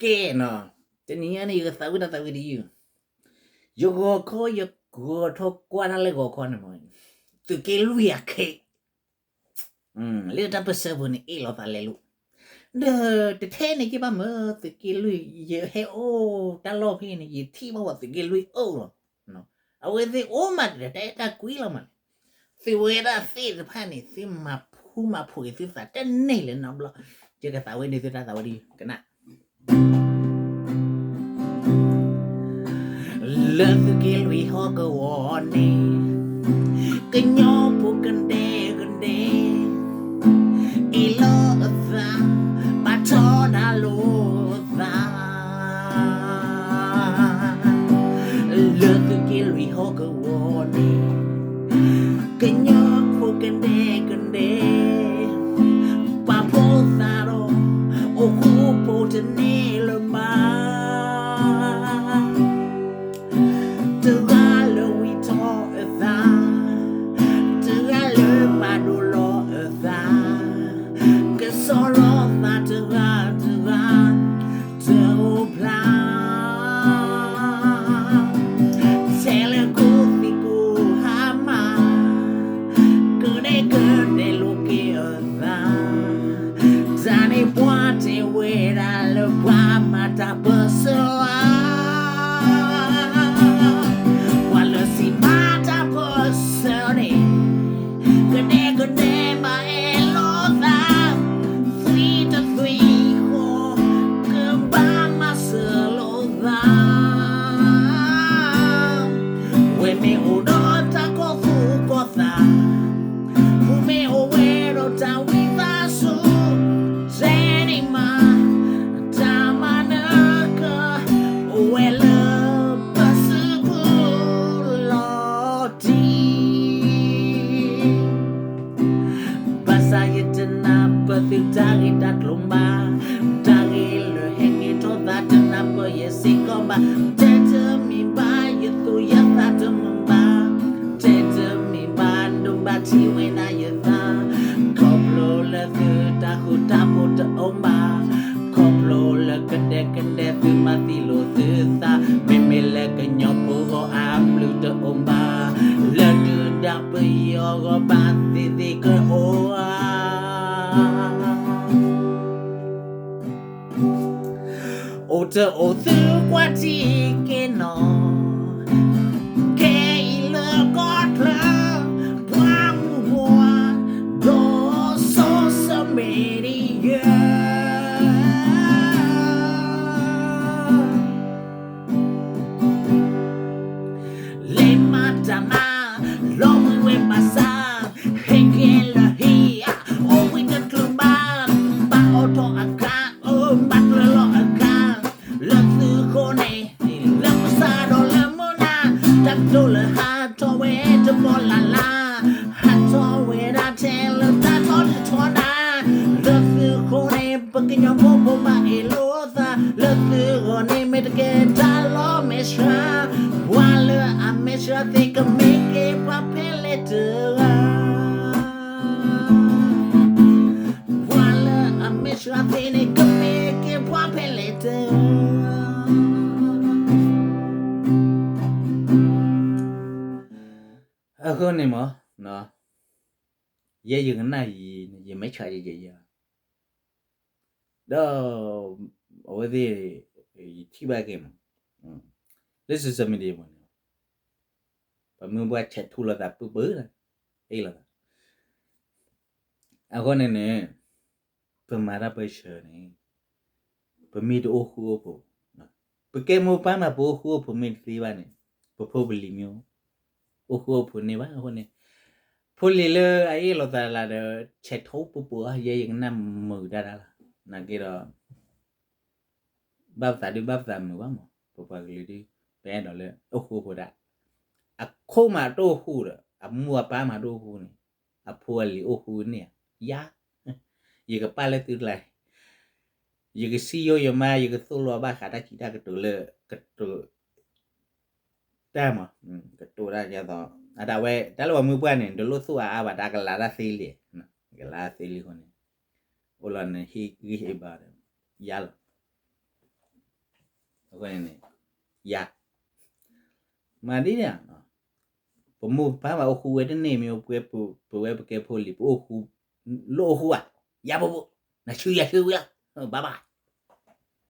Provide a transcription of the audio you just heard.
ကဲနီၤ, တနံၤညါန့ၣ် ယကသးဝံၣ်တၢ်သးဝံၣ်တယုၢ်, ယဂီၤခီ ယဂီၤထီၣ်ကွၢ်တၢ်လၢဂီၤခီန့ၣ်မး, သုးက့လွံၢ်အခဲ, လၢတၢ်ပၢၢ်ဆၢပူၤန့ၣ် အ့ၣ်လိာ်သးလဲၤလိာ်, ဒီးတထဲန့ၣ်က့ဘၣ်မး သုးက့လွံၢ် ယဟဲအိၣ်တၢ်လီၢ်ဖဲန့ၣ် ယထံၣ်ဘၣ်ဝဲသုးက့လွံၢ်အိၣ်လီၤ. အဝဲသ့ၣ်အိၣ်မးတၢ်အဲၣ်တၢ်ကွံလီၤမးန့ၣ်, သုဝဲဒၣ်သ့ၣ်တဖၣ်န့ၣ် သုမၤဖှူမၤဖိးက့ၤသုသးတန့ၢ်လၢၤနီတဘျီ, ယကသးဝံၣ်န့ၢ်သုတၢ်သးဝံၣ်ဒ်ကနၣ် လၢသုးက့လွံၢ်ဟီၣ်ကဝီၤန့ၣ်, ကညီဖိကဒဲကဒဲ, အ့ၣ်လိာ်အသး, ဘၣ်ထီဒါလိာ်အသး, လၢသုးက့လွံၢ်ဟီၣ်ကဝီၤန့ၣ်, ကညီဖိကဒဲကဒဲ, ပာ်ဖှိၣ်သးဒီး အိၣ်ဃူဖိတန့ၢ်လၢၤဘၣ်, တဂၤလၢဝံထီၣ်အသး, တဂၤလၢပာ်ဒိၣ်လီၤအသး, ကစီၣ်လီၤသးတဂၤတဂၤ, တအိၣ်ဖျါ ထဲလၢခိၣ်သံးကိၢ်ဟါမၢ်, ကဒဲကဒဲလိာ်က့ၤအသး, တၢ်န့ၣ်ပှၤတဲဝဲဒၣ်လၢပှၤမၤတၢ်ပၢၢ်ဆၢဧါ, ပှၤလၢစံးမၤတၢ်ပၢၢ်ဆၢန့ၣ်, ကဒဲကဒဲဘၣ်အဲၣ်လိာ်သး, သွံၣ်တသွံၣ်ဃီ, ကဘၣ်မၤစၢၤလိာ်သး, ဝဲမ့ၢ်အိၣ်ဒီးတၢ်ကီၢ်သူၣ်ကီၢ်သး, မ့ၢ်အိၣ်ဝဲဒီးတၢ်ဝံသးစူၤ, တဲန့ၣ်မး, တၢ်မၤနၢၤက, အိၣ်ဝဲလၢပစုပူၤလီၤတံၢ် ဘၣ်ဆၣ်ယတနၢ်ပၢၢ်သုတၢ်ဂ့ၢ်တၢ်ကျိၤဘၣ်, တၢ်ဂ့ၢ်လၢဟဲက့ၤထီၣ်သးတနၢ်ပၢၢ်ယဲစ့ၢ်ကီးဘၣ်, တဲတမံၤဘၣ် ယသူၣ်ယသးတမုာ်ဘၣ်, တဲတမံၤဘၣ် ဒိးဘၣ်ထံၣ်ဝဲဒၣ်ယသး, ခီဖျိလၢသုတၢ်ဃူတၢ်ဖိးတအိၣ်ဘၣ်, ခီဖျိလၢကဒဲကဒဲသုမၤသံလိာ်သုသး, မ့မ့ၢ်လၢကညီဖိဂီၢ်အဘျုးတအိၣ်ဘၣ်, လၢဒုၣ်ဒါပယီၤဂီၢ်ဘၣ်သ့ၣ်သ့ၣ်ကအိၣ်ဧါ အိၣ်တအိၣ်သုကွၢ်ထံက့ၤနီၤ, ခဲအံၤလၢကီၢ်ချၢ, ပှၤမုၢ်ပှၤ, ဒီး social media လဲၤမၤတၢ်မၤ, လီၤဝံၤဝဲဘၣ်ဆၣ်, ဟဲက့ၤလၢဟံၣ်ဧါ, အိၣ်ဝံၤတချုးဘၣ်, ဘၣ်အိးထီၣ်အခါ, အိၣ်ဘၣ်ကျၢၤလီၤအခါ, လၢသုဃိန့ၣ်, လၢကစၢ်ဒီးလၢမုၢ်နၤ, တၢ်ကတိၤလၢဟးထီၣ်ဝဲတဘီလၢ်လၢ်, ဟးထီၣ်ဝဲဒၣ်ထဲလၢတၢ်ထီဒုၣ်ထီဒါ, လၢသုဃိန့ၣ် ပကညီဖိဖိဘၣ်အ့ၣ်လိာ်သး, လၢသုဂီၢ်န့ၣ်မ့ၢ်တကဲတၢ်လီၤမဲာ်ဆှး, ပှၤလၢအမဲာ်ဆှးသ့ၣ်ကမ့ၢ်က့ၤပှၤဖဲလဲၣ်တဂၤ ပှၤလၢအမဲာ်ဆှးသ့ၣ်န့ၣ် ကမ့ၢ်က့ၤပှၤဖဲလဲၣ်တဂၤ အဃိန့ၣ်မး, ယဲယကနၣ်ယံၤန့ၣ် ယမဲာ်ဆှးယဲယဲယဲ, ဒီး အဝဲသ့ၣ် ယထံၣ်ဘၣ်က့ၤမး လၢ social media မးန့ၣ်, ပှၤမုၢ်ပှၢ်ဆဲးထူလိာ်သးပုၢ်ပုၢ်လီၤ, အ့ၣ်လိာ်သး, အဃိန့ၣ်န့ၣ် ပမၤတၢ်ပၢဆှၢန့ၣ် ပမ့ၢ်တအိၣ်ဃူအိၣ်ဖိး, ပကဲမိၢ်ပၢ်မး ပအိၣ်ဃူအိၣ်ဖိးမ့ၢ်တသ့ဘၣ်န့ၣ် ပဖိပလံၤမ့ၢ်အိၣ်ဃူအိၣ်ဖိးန့ၢ်ဘၣ်အဃိန့ၣ်, ဖိလံၤလၢအအ့ၣ်လိာ်သးလၢဒီး ဆဲးထူပုၢ်ပုၢ်အီၤ ယဲယကနၣ်မုာ်တၢ်တၢ်လီၤ, နာ်က့ဒီး ဘၣ်ပသးဒုးဘၣ်ပသးမုာ်ဘၣ်မး, ပပှၤကလုာ်ဒုး ပအဲၣ်ဒိးလၢအိၣ်ဃူအိၣ်ဖိးဒၣ်, အခိၣ်မးတအိၣ်ဃူဒီး အမိၢ်အပၢ်မးတအိၣ်ဃူန့ၣ်, အဖိအလံၤအိၣ်ဃူန့ၣ်ဧါ, ယကပာ်လၢသုကျါ, ယကစံယိယမါ ယကသိၣ်လိဘၣ်ဃးတၢ်စံးတၢ်ကတိၤလၢ ကတိၤ တၢ်မး, ကတိၤတၢ်ဒ်သိး အတၢ်ဝဲ တၢ်လၢပှၤမုၢ်ပှၢ်န့ၣ် တလိၣ်သိၣ်အါအါဘၣ် တၢ်ကလၤတၢ်သ့လံ, ကလၤတၢ်သ့လံအဃိန့ၣ်, အိၣ်လီၤန့ၣ်ဟ့ၣ်ဂံၢ်ဟ့ၣ်ဘါဒီး ယါလီၤ. အဃိန့ၣ် ယၤ မၤဒ်န့ၣ် ပမိၢ်ပပၢ်ဘၣ်အိၣ်ဃူဝဲတန့ၢ်မ့ၢ် ပဝဲပကဲဖိလံၤ ပအိၣ်ဃူ လိၣ်အိၣ်ဃူဘၣ် ယၤပဖိ နဆူယၤဆူဝံၤလီၤ ဘၣ်ဘၣ်